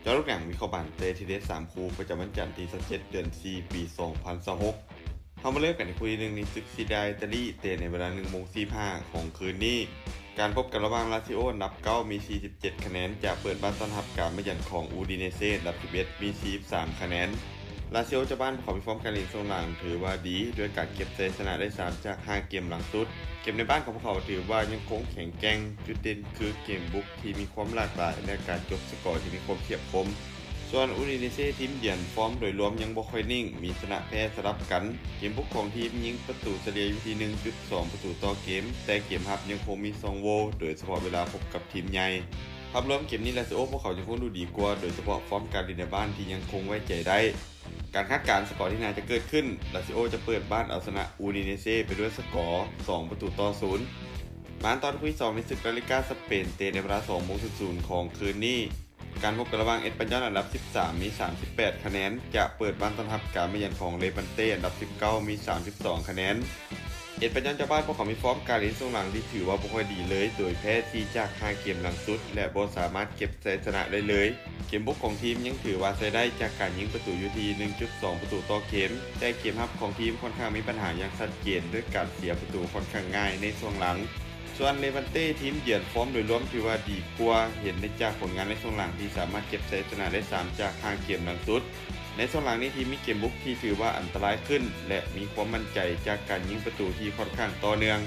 ສະຫຼຸບໜັງວິເຄາະບານເຕະທີເດັດສາມຄູ່ ປະຈຳວັນຈັນທີຊາວເຈັດ ເດືອນສີ່ ປີສອງພັນຊາວຫົກ. ເຮົາມາເລີ່ມກັນທີ່ຄູ່ທີໜຶ່ງ ໃນສຶກຊີດາອີຕາລີ ເຕະໃນເວລາໜຶ່ງໂມງສີ່ສິບຫ້າຂອງຄືນນີ້. ການພົບກັນລະຫວ່າງລາຊິໂອອັນດັບເກົ້າມີສີ່ສິບເຈັດຄະແນນ ຈະເປີດບ້ານຕ້ອນຮັບການມາເຢືອນຂອງອູດີເນເຊອັນດັບສິບເອັດມີສີ່ສິບສາມຄະແນນ. ລາຊິໂອເຈົ້າບ້ານພວກເຂົາມີຟອມການຫຼິ້ນຊ່ວງຫຼັງຖືວ່າດີ ດ້ວຍການເກັບໄຊຊະນະໄດ້ສາມຈາກຫ້າເກມຫຼັງສຸດ. ເກມໃນບ້ານຂອງພວກເຂົາຖືວ່າຍັງຄົງແຂງແກ່ງ, ຈຸດເດັ່ນຄືເກມບຸກທີ່ມີຄວາມຫຼາກຫຼາຍ ແລະ ການຈົບສະກໍທີ່ມີຄວາມທຽບຄົມ. ສ່ວນອູດີເນເຊທີມເຢືອນຟອມໂດຍລວມຍັງບໍ່ຄ່ອຍນິ່ງ, ມີຊະນະແພ້ສະຫຼັບກັນ. ເກມບຸກຂອງທີມຍິງປະຕູສະເລ່ຍຢູ່ທີ່ໜຶ່ງຈຸດສອງປະຕູຕໍ່ເກມ, ແຕ່ເກມຮັບຍັງຄົງມີຊ່ອງໂຫວ່, ໂດຍສະເພາະເວລາພົບກັບທີມໃຫຍ່. ພາບລວມເກມນີ້ລາຊິໂອພວກເຂົາຍັງຄົງດູດີກວ່າ, ໂດຍສະເພາະຟອມການຫຼິ້ນໃນບ້ານທີ່ຍັງຄົງໄວ້ໃຈໄດ້. ການຄາດການສະກໍທີ່ໜ້າຈະເກີດຂຶ້ນ, ລາຊິໂອຈະເປີດບ້ານເອົາຊະນະອູດີເນເຊໄປດ້ວຍສະກໍສອງປະຕູຕໍ່ສູນ. ມາຕໍ່ຄູ່ທີສອງ ໃນສຶກລາລິກາສະເປນ ເຕະໃນເວລາສອງໂມງສູນຂອງຄືນນີ້. ການພົບກັນລະຫວ່າງເອສປາຍອນອັນດັບສິບສາມມີສາມສິບແປດຄະແນນ ຈະເປີດບ້ານຕ້ອນຮັບການມາເຢືອນຂອງເລບານເຕອັນດັບສິບເກົ້າມີສາມສິບສອງຄະແນນ. ເອສປາຍອນເຈົ້າບ້ານພວກເຂົາມີຟອມການຫຼິ້ນຊ່ວງຫຼັງທີ່ຖືວ່າບໍ່ຄ່ອຍດີເລີຍ, ໂດຍແພ້ສີ່ຈາກຫ້າເກມຫຼັງສຸດ ແລະ ບໍ່ສາມາດເກັບໄຊຊະນະໄດ້ເລີຍ. ເກມບຸກຂອງທີມຍັງຖືວ່າໃຊ້ໄດ້ຈາກການຍິງປະຕູຢູ່ທີ່ໜຶ່ງຈຸດສອງປະຕູຕໍ່ເກມ, ແຕ່ເກມຮັບຂອງທີມຄ່ອນຂ້າງມີບັນຫາຢ່າງຊັດເຈນ ດ້ວຍການເສຍປະຕູຄ່ອນຂ້າງງ່າຍໃນຊ່ວງຫຼັງ. ສ່ວນເລບານເຕທີມເຢືອນຟອມໂດຍລວມຖືວ່າດີກວ່າ, ເຫັນໄດ້ຈາກຜົນງານໃນຊ່ວງຫຼັງທີ່ສາມາດເກັບໄຊຊະນະໄດ້ສາມຈາກຫ້າເກມຫຼັງສຸດ. ໃນຊ່ວງຫຼັງນີ້ທີມມີເກມບຸກທີ່ຖືວ່າອັນຕະລາຍຂຶ້ນ ແລະ ມີຄວາມໝັ້ນໃຈຈາກການຍິງປະຕູທີ່ຄ່ອນຂ້າງຕໍ່ເນື່ອງ.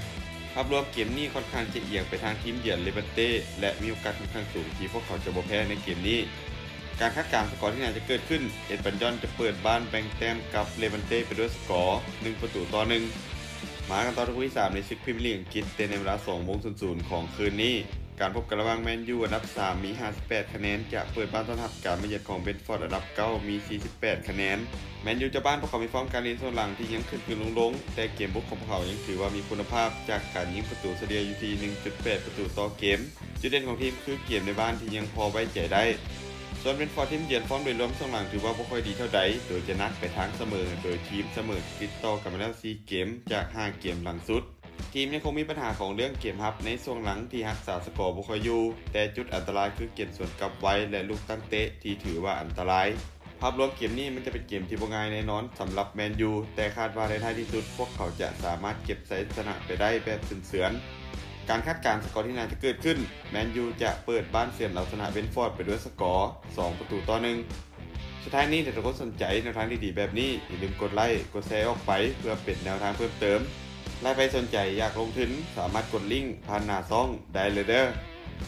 ພາບລວມເກມນີ້ຄ່ອນຂ້າງຈະອຽງໄປທາງທີມເຢືອນເລບານເຕ ແລະ ມີໂອກາດຄ່ອນຂ້າງສູງທີ່ພວກເຂົາຈະບໍ່ແພ້ໃນເກມນີ້. ການຄາດການສະກໍທີ່ໜ້າຈະເກີດຂຶ້ນ, ເອສປາຍອນຈະເປີດບ້ານແບ່ງແຕ້ມກັບເລບານເຕໄປດ້ວຍສະກໍໜຶ່ງປະຕູຕໍ່ໜຶ່ງ. ມາກັນຕໍ່ຄູ່ທີສາມ ໃນສຶກພຣີມຍາລີກອັງກິດ ເຕະໃນເວລາສອງໂມງສູນຂອງຄືນນີ້. ການພົບກັນລະຫວ່າງແມນຢູອັນດັບສາມມີຫ້າສິບແປດຄະແນນ ຈະເປີດບ້ານຕ້ອນຮັບການມາເຢືອນຂອງເບຣນຟອດອັນດັບເກົ້າມີສີ່ສິບແປດຄະແນນ. ແມນຢູເຈົ້າບ້ານພວກເຂົາມີຟອມການຫຼິ້ນຊ່ວງຫຼັງທີ່ຍັງຂຶ້ນໆລົງໆ, ແຕ່ເກມບຸກຂອງພວກເຂົາຍັງຖືວ່າມີຄຸນນະພາບ ຈາກການຍິງປະຕູສະເລ່ຍຢູ່ທີ່ໜຶ່ງຈຸດແປດປະຕູຕໍ່ເກມ. ຈຸດເດັ່ນຂອງທີມຄືເກມໃນບ້ານທີ່ຍັງພໍໄວ້ໃຈໄດ້. ສ່ວນເບຣນຟອດທີມເຢືອນຟອມໂດຍລວມຊ່ວງຫຼັງຖືວ່າບໍ່ຄ່ອຍດີເທົ່າໃດ, ໂດຍຈະໜັກໄປທາງສະເໝີ, ໂດຍທີມສະເໝີຕິດຕໍ່ກັນມາແລ້ວສີ່ເກມຈາກຫ້າເກມຫຼັງສຸດ. ທີມຍັງຄົງມີບັນຫາຂອງເລື່ອງເກມຮັບໃນຊ່ວງຫຼັງທີ່ຮັກສາສະກໍບໍ່ຄ່ອຍຢູ່, ແຕ່ຈຸດອັນຕະລາຍຄືເກມສວນກັບໄວ ແລະ ລູກຕັ້ງເຕະທີ່ຖືວ່າອັນຕະລາຍ. ພາບລວມເກມນີ້ມັນຈະເປັນເກມທີ່ບໍ່ງ່າຍແນ່ນອນສຳລັບແມນຢູ, ແຕ່ຄາດວ່າໃນທ້າຍທີ່ສຸດພວກເຂົາຈະສາມາດເກັບໄຊຊະນະໄປໄດ້ແບບເຊື່ອນໆ. ການຄາດການສະກໍທີ່ໜ້າຈະເກີດຂຶ້ນ, ແມນຢູຈະເປີດບ້ານເຊືອນເອົາຊະນະເບຣນຟອດໄປດ້ວຍສະກໍສອງປະຕູຕໍ່ໜຶ່ງ. ສຸດທ້າຍນີ້ ຖ້າທຸກຄົນສົນໃຈແນວທາງດີໆແບບນີ້, ຢ່າລືມກົດໄລ, ກົດແຊອອກໄປ ເພື່ອເປັນແນວທາງເພີ່ມເຕີມ. ແລະ ໃຜສົນໃຈຢາກລົງທຶນ, ສາມາດກົດລິ້ງຜ່ານໜ້າຊ່ອງໄດ້ເລີຍເດີ້.